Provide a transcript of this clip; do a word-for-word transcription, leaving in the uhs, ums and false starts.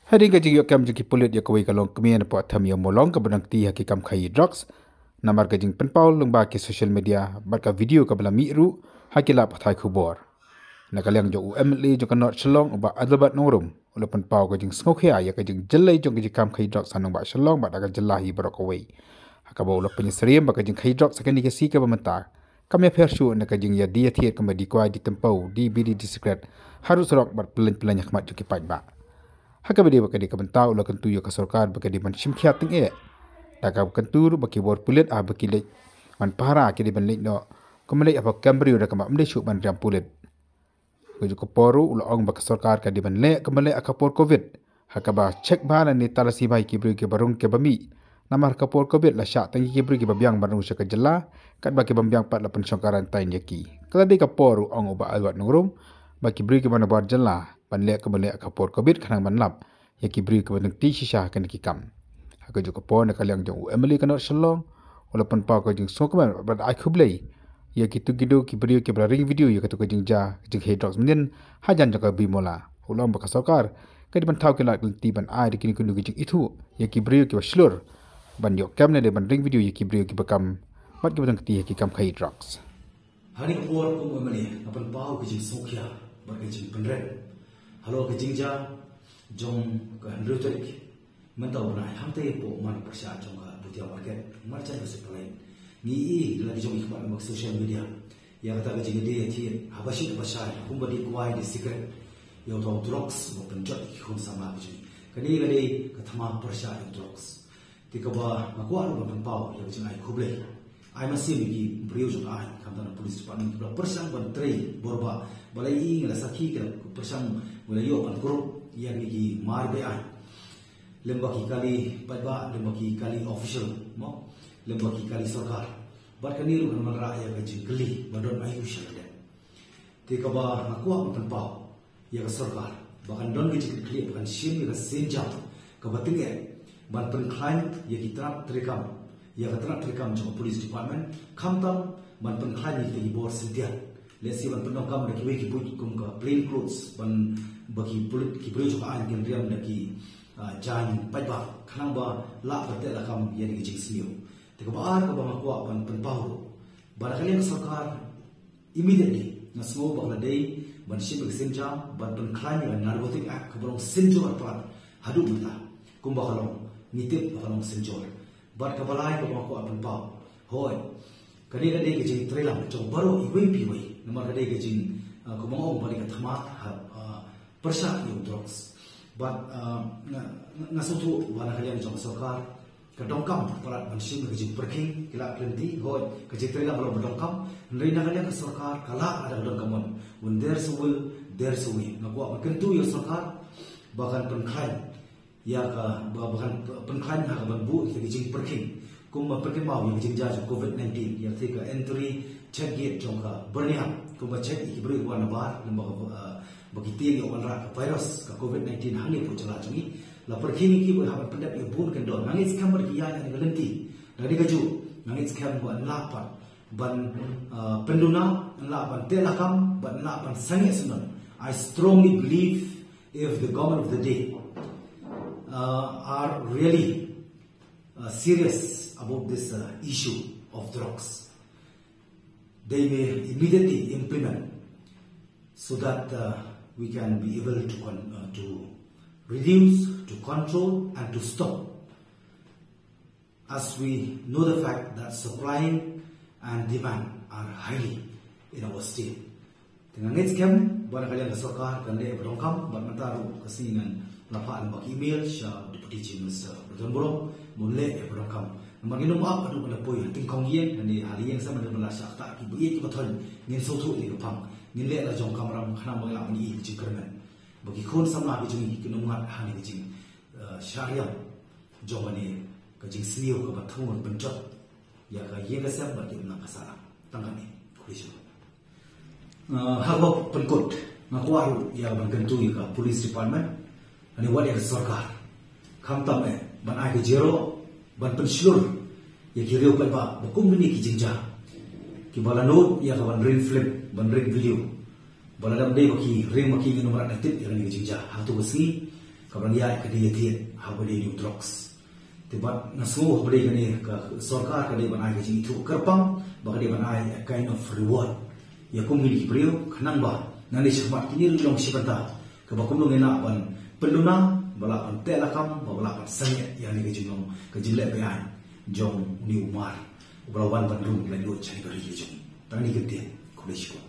Hadien ka jingïoh kem jong ki pulit ïa kawei ka longkmie na poh them ïa Mawlong kaba dang kti ha ki kam khaïi drugs, namar ka jingpynpaw lyngba ki social media bad ka video kaba la mih ruh ha ki lad pathai khubor. Na ka liang jong u MLA jong ka North Shillong, u Bah Adelbert Nongrum, u la pynpaw ka jingsngewkhia ïa ka jingjyllei jong ka jingkam khaïi drugs ha nongbah Shillong bad ha ka jylla hi baroh kawei. Ha kaba u la pynïasyriem ba ka jingkhaïi drugs ha kane ka sngi kaba mynta kam ïapher shuh na ka jingïadie ïathied kumba dih kwai, dih tympew, dih bidi, dih sikret, harud surok bad pyllein pyllein ha khmat jong ki paidbah. Ha kaba ïadei bad kane ka bynta, u la kyntu ïa ka sorkar ba ka dei ban shim khia tyngeh da kaba kyntu ruh ba ki bor pulit haba ki leit ban pahara ki dei ban leit noh kumba leit hapoh kem briew da kaba ym dei shuh ban riam pulit. Kajuh ka por ruh u la ong ba ka sorkar ka dei ban leh kumba leh ha ka por covid, ha kaba check bha lane talasi bha ïa ki briew kiba rung kiba mih. Namar ha ka por covid la shah tang ïa ki briew kiba biang ban rung sha ka jylla, katba ki bym biang pat la pynshong quarantine ïa ki. Ka la dei ka por, u ong u Bah Adelbert Nongrum, ba ki briew kiba nabar jylla ban leh kumba leh ha ka por covid khnang ban lap ïa ki briew kiba dang kti shisha ha kine ki kam. Ha kajuh ka por, na ka liang jong u MLA ka North Shillong, u la pynpaw ka jingsngewkmen bad ai khublei ïa kito kito ki briew kiba la ring video ïa kato ka jingjia jingkhaïi drugs mynnin hajan jong ka Birmawla. U la ong ba ka sorkar ka dei ban thaw ki lad ki lynti ban ai da kine kine ki jingithuh ïa ki briew kiba shlur ban ïoh kem ne ban ring video ïa ki briew kiba kam bad kiba dang kti ha ki kam khaïi drugs. Ha kane ka por kum u MLA nga pynpaw ka jingsngewkhia bad ka jingpynrem halor ka jingjia jong ka hynriew tarik mynta u bnai, hangta hapoh man pyrshah jong ka Bhutia Market, marjan ka Super Line. Ngi ïohi la ki jong i khmat ha social media ïa kata ka jingïadie ïathied haba shit haba shai, kumba dih kwai, dih sikret, ïa uta u drugs uba pynjot ïa ki khun samla ki jong ngi. Kane ka dei ka thma pyrshah ïa u drugs. Te kaba nga kwah ruh ban pynpaw ïa ka jingai khublei, ai mynsiem ïa ki briew jong ka aiñ, khamtam na police department kiba la pyrshang ban trei bor ba, ba la ïohi, ngi la sakhi, ki la pyrshang, ba la ïoh ban kurup ïa kine ki mar beiñ aiñ, lem bad ki kali paidbah, lem bad ki kali official, mo, lem bad ki kali sorkar. Bad kane ruh kan wanrah ïa ka jingkylli ba don aïu sha lade. Te kaba nga kwah ban pynpaw ïa ka sorkar ba kan don ka jingkitkhlieh, ba kan shim ïa ka sienjam kaba tyngeh ban pynkhlaiñ ïa ki tnat treikam, ïa ka tnat treikam jong ka police department, khamtam ban pynkhlaiñ ïa kita ki bor syntiat. Lehse ban pyndonkam da kiwei ki buit kum ka plain clothes, ban ba ki pulit, ki briew jong ka aiñ kin riam da ki, ah, jaiñ paidbah khnang ba lah ban teh lakam ïa kine ki jingsniew. Te kaba ar kaba nga kwah ban pynpaw ruh ba na ka liang ka sorkar, immediately nga sngew ba ka la dei ban shim ïa ka sienjam ban pynkhlaiñ ïa ka Narcotic Act kaba long synjor palat haduh mynta. Kumba ka long, ngi tip ba ka long synjor. Bad kaba lai kaba nga kwah pynpaw, hooid, ka dei, ka dei ka jingtreilang jong baroh iwei pa iwei, namar ka dei ka jing, ah, kumba nga ong, ba dei ka thma ha, ah, pyrshah ïa u drugs. Bad, ah, nga, nga, nga sngewthuh ba na ka liang jong ka sorkar ka donkam palat ban shim ka jingpyrkhing, ki lad ki lynti, hooid, ka jingtreilang ka long ba donkam. Hynrei na ka liang ka sorkar ka lah lada ka donkam, when, when there's a will, there's a way. Nga kwah ban kyntu ïa ka sorkar ba kan pynkhlaiñ ïa ka, ba, ba kan pynkhlaiñ ha ka ban buh ïa ka jingpyrkhing, kumba pynkynmaw ïa ka jingjia jong covid nineteen, ïa ka entry check gate jong ka Byrnihat, kumba check ïa ki briew kiba wan nabar, lem bad ka, ah, ba ki tieng ïa u wanrah ka virus ka covid nineteen hangne hapoh jylla jong ngi. La pyrkhing ïa ki bad hap ban pyndep ïa bun kyndon. Nga ngeit skhem ba da ki ïaid ha kane ka lynti, da kane kajuh, nga ngeit skhem ba yn lah pat ban, ah, pynduna, yn lah ban teh lakam, bad yn lah ban sangeh syndon. I strongly believe if the government of the day, uh, are really, uh, serious about this, uh, issue of drugs, they may immediately implement so that, uh, we can be able to con-, uh, to reduce, to control, and to stop, as we know the fact that supply and demand are highly in our state. Te nga ngeit skhem ba na ka liang ka sorkar kan leh ïa ba donkam, bad mynta ruh ka sngi ngan la phah lyngba ka email sha Deputy Chief Minister Bah Don Burom, ba un leh ïa ba donkam. Namar ngin ym ap haduh ban da poi ha tyngkhong ïing, hangne ha la ïing sem, ban da shah ktah ki ba ïeit ki ba thoiñ, ngin sngewthuh ïa ka pang. Ngin leh la jong kamram khnang ba ngi lah ban ïohi ka jingkyrmen, ba ki khun samla ki jong ngi kin ym ngat ha kane ka jing, eh, shah riam jong kane ka jingsniew kaba thmu ban pynjot ïa ka ïing ka sem bad ki imlang ka sahlang. Tang kane, khublei shibun. Ah, ha kaba pynkut, nga kwah ruh ïa ban kyntu ïa ka police department, lane wat ïa ka sorkar, khamtam eh ban ai ka jingïaroh ban pynshlur ïa ki riew paidbah ba kum kine ki jingjia, kiba la nud ïa ka ban ring film, ban ring video, ba lada ym dei ba ki ring ma ki, ngin ym lah ban tip ïa kane ka jingjia. Ha kato ka sngi kaba ngi ïa ka dei ïa thied ha ba dei ïa u drugs. Te bad nga sngew ha ba dei kane ka sorkar ka dei ban ai ka jingithuh kyrpang ba ka dei ban ai a kind of reward ïa kum kine ki briew khnang ba nangne shakhmat kine ruh long shi bynta kaba kumno ngin lah ban pynluna ba lah ban teh lakam ba lah ban sangeh ïa kane ka jinglong ka jingleh beaiñ jong une u mar uba la wan ban rung laitluid sha kane ka ri ka jong ngi. Tang kine ki ktien, khublei shibun.